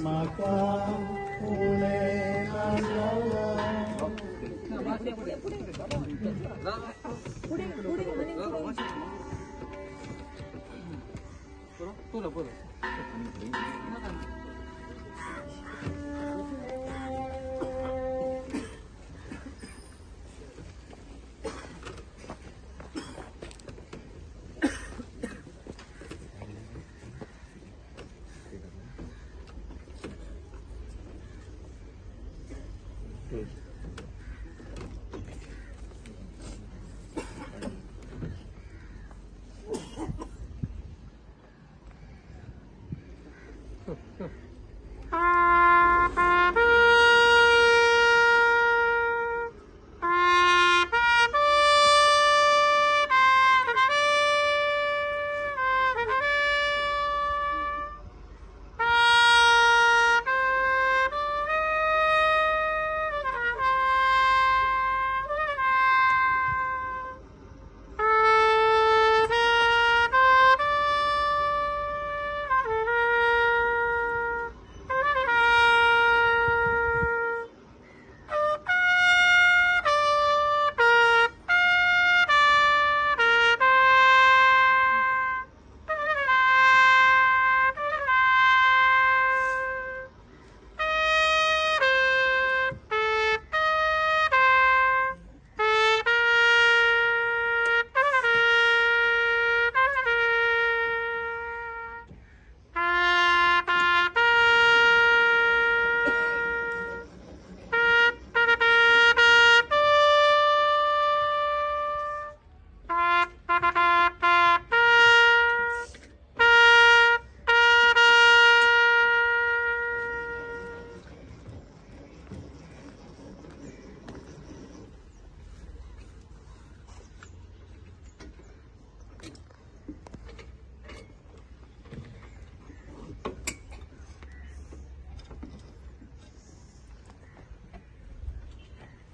म्हाका उणें ना जालां.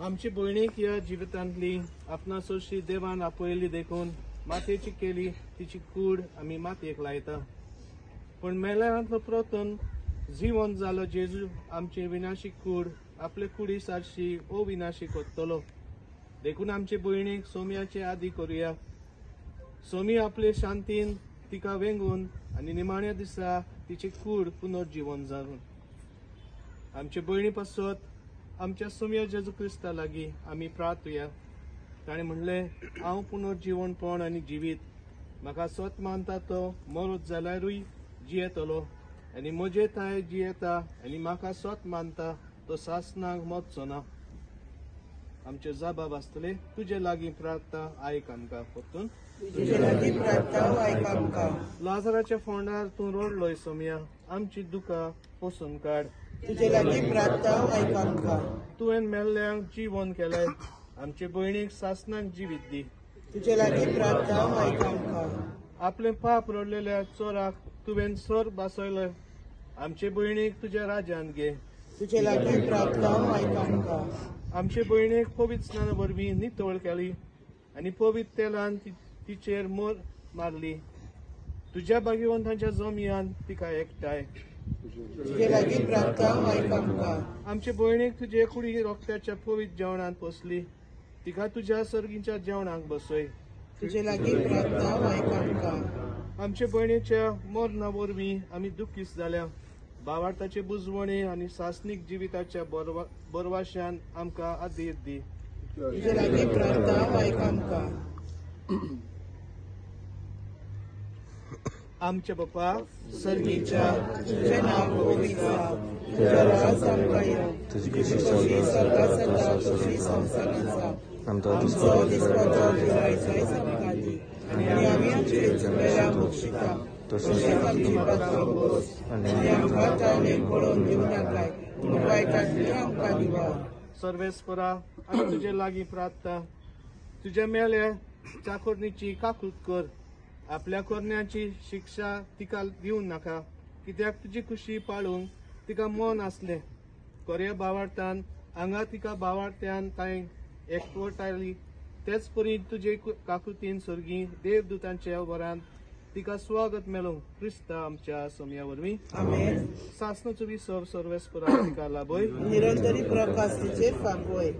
आमची भयणीक ह्या जिवितांतली आपणा सोशी देवान आपयली देखून मातयेची केली तिची कूड आमी मातयेक लायता. पूण मेल्यांतलो परतून जिवन जालो जेजू आमची विनाशी कूड आपले कुडी सारशी अविनाशी करतलो. देखून आमचे भयणीक सोम्याचे आदी करुया. सोमी आपले शांतीन तिका वेंगून आनी निमाण्या दिसा तिची कूड पुनर्जिवन जावन आमचे भयणी पासत आमच्या सोम्या जेजू क्रिस्ता लागीं आमी प्रार्थुया. ताणें म्हणलें, हांव पुनर्जिवनपण आनी जिवीत, म्हाका सत मानता तो मरत जाल्यारूय जियेतलो, आनी म्हजे थांय जियेता आनी म्हाका सत मानता तो सासणाक मरचो ना. आमचे जबाब आसतले, तुजे लागीं प्रार्थना आयक आमकां. परतून तुजे लागीं प्रार्थना आयक आमकां. लाजराच्या फोंडार तूं रडलोय सोम्या, आमची दुकां पोसून काड. तुजे लागीं प्रार्थना आयक आमकां. तुवें मेल्ल्यांक जिवन केलें, आमचे भयणीक सासणाक जिवीत दी. तुजे लागीं प्रार्थना आयक आमकां. आपलें पाप रडलेल्या चोराक तुवें सर बसयलें, आमचे भयणीक तुज्या राज्यांत घे. तुजे लागीं प्रार्थना आयक आमकां. आमचे भयणीक पवित्र स्नाना वरवीं नितळ केली आनी पवित्र तेलान तिचेर मोर मारली. तुज्या भाग्यवंतांच्या जमयान तिका एकठांय. तुजे लागीं प्रार्थना आयक आमकां. आमचे भयणीक तुजे कुडी रोखत्याच्या पवित्र जेवणांत पोसली, तिका तुज्या सर्गीच्या जेवणाक बसय. तुजे लागीं प्रार्थना आयक आमकां. आमचे भयणीच्या मरणा वरवीं आमी दुखीस जाल्या. भावार्थाचे बुजवणे आनी सासणीक जिविताच्या बरवाशान आमकां आदीर दी. तुजे लागीं प्रार्थना आयक आमकां. आमच्या बापा सर्गीच्या, तुजें नांव पवित्र जावं, तुजें राज आमकां येवं, तुजी खोशी स्वर्गांत जाता तशी संवसारांत जावं. आमचो दिसपाचो आयज आमकां दी, आनी आमी आमचे चुकलेल्यांक बक्षिता तशेंच आमची पात्रां बोस, आनी आमकां ताणें पळोवन दिवं नाकाय, पूण वायटांतली आमकां दिवा. सर्वेस्परा, आमी तुजे लागीं प्रार्थना, तुज्या मेल्या चाकोरणीची काकूत कर. आपल्या करण्याची शिक्षा तिका दिवं नाका, कित्याक तुजी खुशी पाळूंक तिका मन आसलें. कोऱ्या भावार्थान हांगा तिका भावार्थ्यान कांय एकवटायली, तेच परी तुजे काकुतीन सर्गी देवदूतांच्या वरान तिका स्वागत मेळूं क्रिस्ता आमच्या सोमया वरवीं. आमेन. सासणाचो विसव सर्वेस्परा तिका लाभय. निरंतरी प्रकाश तिचेर फांकवय.